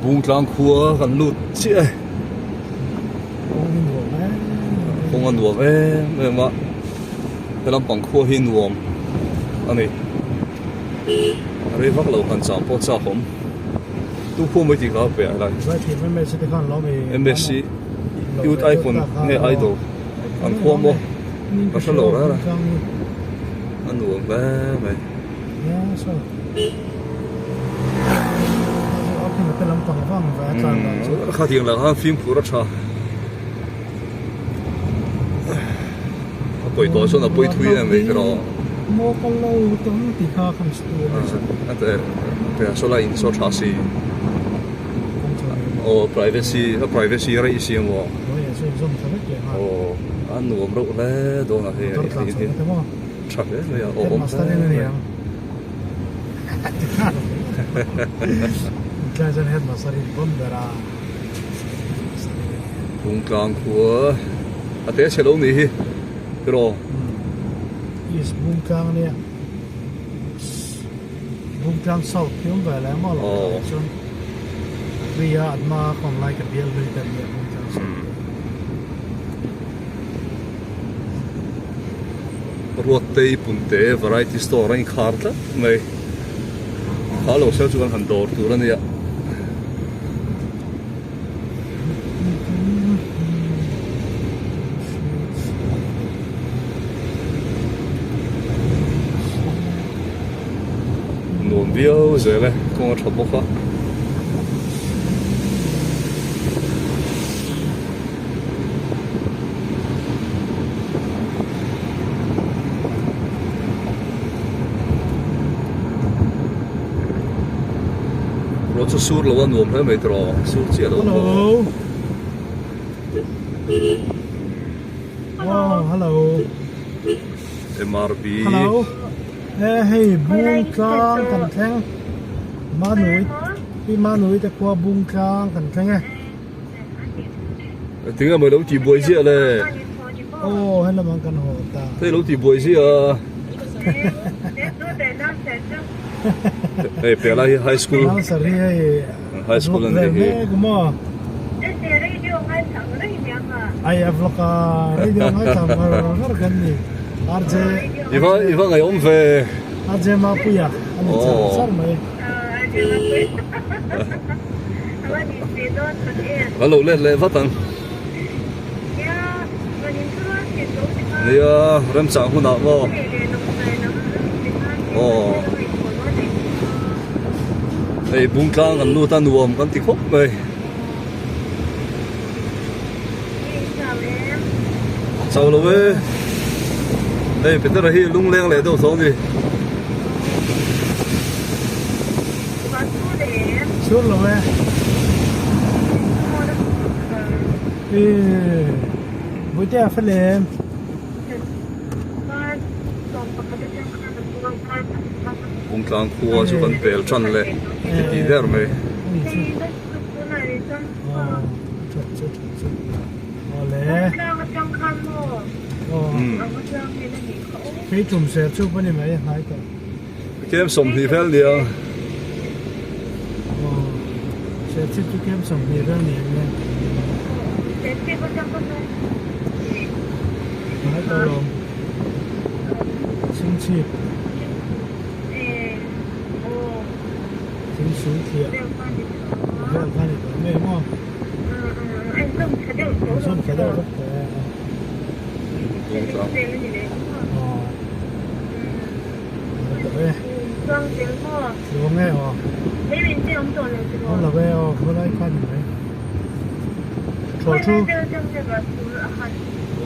Bungtlang khua kan lut chiah e. Kawng a nuam em em a, he lampang khua hi nuam a ni. Rei vak lo han cham pawh chak awm. Tu khua mai tih kha a pe a helai. MSc Youth Icon nge Idol an khua maw ka hre lo rara a nuam hle mai. Khatiang lah khan fimkhur a tha a pawi tawh chuan a pawi thui em mai erawh a saw lai in saw tha si aw privacy a privacy rei si emaw aw a nuam reuh hle dawn a hei. Tha hle mai a, awm hle mai. Bungtlang khua a te chhe lo nih hi tiraw. East Bungtlang ania Bungtlang South hi awm ve leh maw lo chuan Ria Adma kawn lai ka bial hlui te ania Bungtlang South. Ruattei Punte variety store a inkhar tlat mai kha lo sel chu kan han dawr tur a nia. Nuam viau zel e kawng a tha bawk a. Ruah chu sur lo a nuam hle mai tawh a sur chiah lo Hello Hello Hello MRB Hello e hei bung tlang kan thleng Manui pi Manui te khua bung tlang kan thleng e. Tinge maw ilo tih buai ziah le? Aw he lamah kan haw ta. Hei ilo tih buai ziah a. Hei piah lai hi high school. Nursery hei. High school an ni hi. Ai a vlog a radio ngai thla ngar ngar kan ni. RJ. Iva iva ngaihawm ve. RJ Mapuia ani char char mai. Ka lo let leh vat ang. Nia remchang hunah maw. Aw. Hei bungtlang kan lut a nuam kan ti khawp mai. Chau lo e. Hei Petera hi lungleng leh deuh tho a ni. Sur lo e. E Buite a fel em? Bungtlang khua chu kan pel tan leh ti tih der mai. Kei tum ser chu pani mai hnai tawh. Kem 20 vel nia. Serchhip chu kem 20 vel ni ang e. Hnai tawh lawm. Chhingchhip. Thingsul thliah. Vel kha ni tawh ngei maw? Inzawm tha deuh vek tawh e.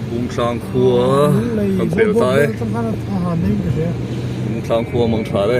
Bungtlang khua kan pel ta e. Bungtlang khua mang tha le.